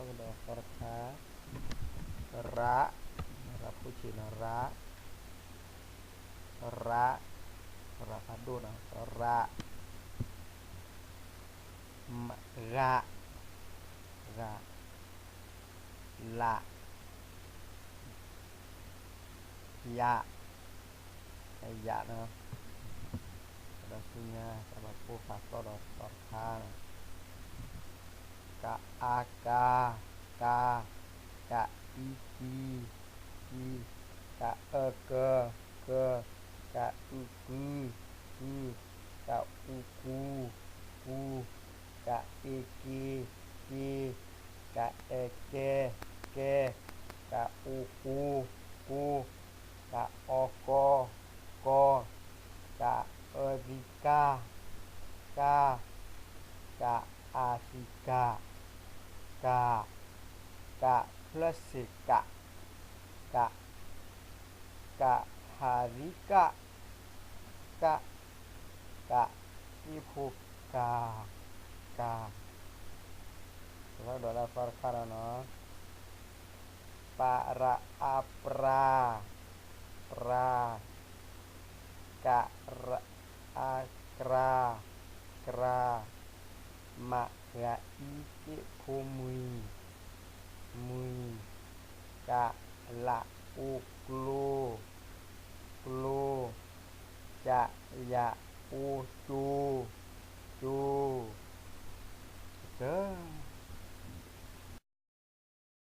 ကဒီးသီတခါ, ရး, ရးဖိဆံးနီၤ, ရး, ရး, ရးဖးဒိၣ်နီၤ, ရး, ဂး, ဂး, လး, ယး, ယးနီၤ, ဒီးဆူညါ တၢ်ဘၣ်ကိၢ်ဖးသီဒီးသီတခါနီၤ, က အါ ကါ, ကါ, က အံ ကံ, ကံ, က အၢ ကၢ, ကၢ, က အု ကု, ကု, က အူ ကူ, ကူ, က အ့ က့, က့, က အဲ ကဲ, ကဲ, က အိ ကိ, ကိ, က အီ ကီ, ကီ, က အၢ သံ ကၢ, ကၢ, က အါ သံ ကၢ, ကၢ, က ဖျၢၣ်စ့ ကး, ကး, က ဟး သံ ကၢ, ကၢ, က အ့ ဖိ ကၢ်, ကၢ်, ဒီးသီတခါဒီးနီၤ, ပ ရ အါ ပြၤ, ပြၤ, က ရ အါ ကြၤ, ကြၤ, မ ဂၤ အံ က့ ဖိ မှံၤ, မှံၤ, က လ အိ ကျိ, ကျိ, က ယ အိ ကၠိ, ကၠိ, ကတၢၢ်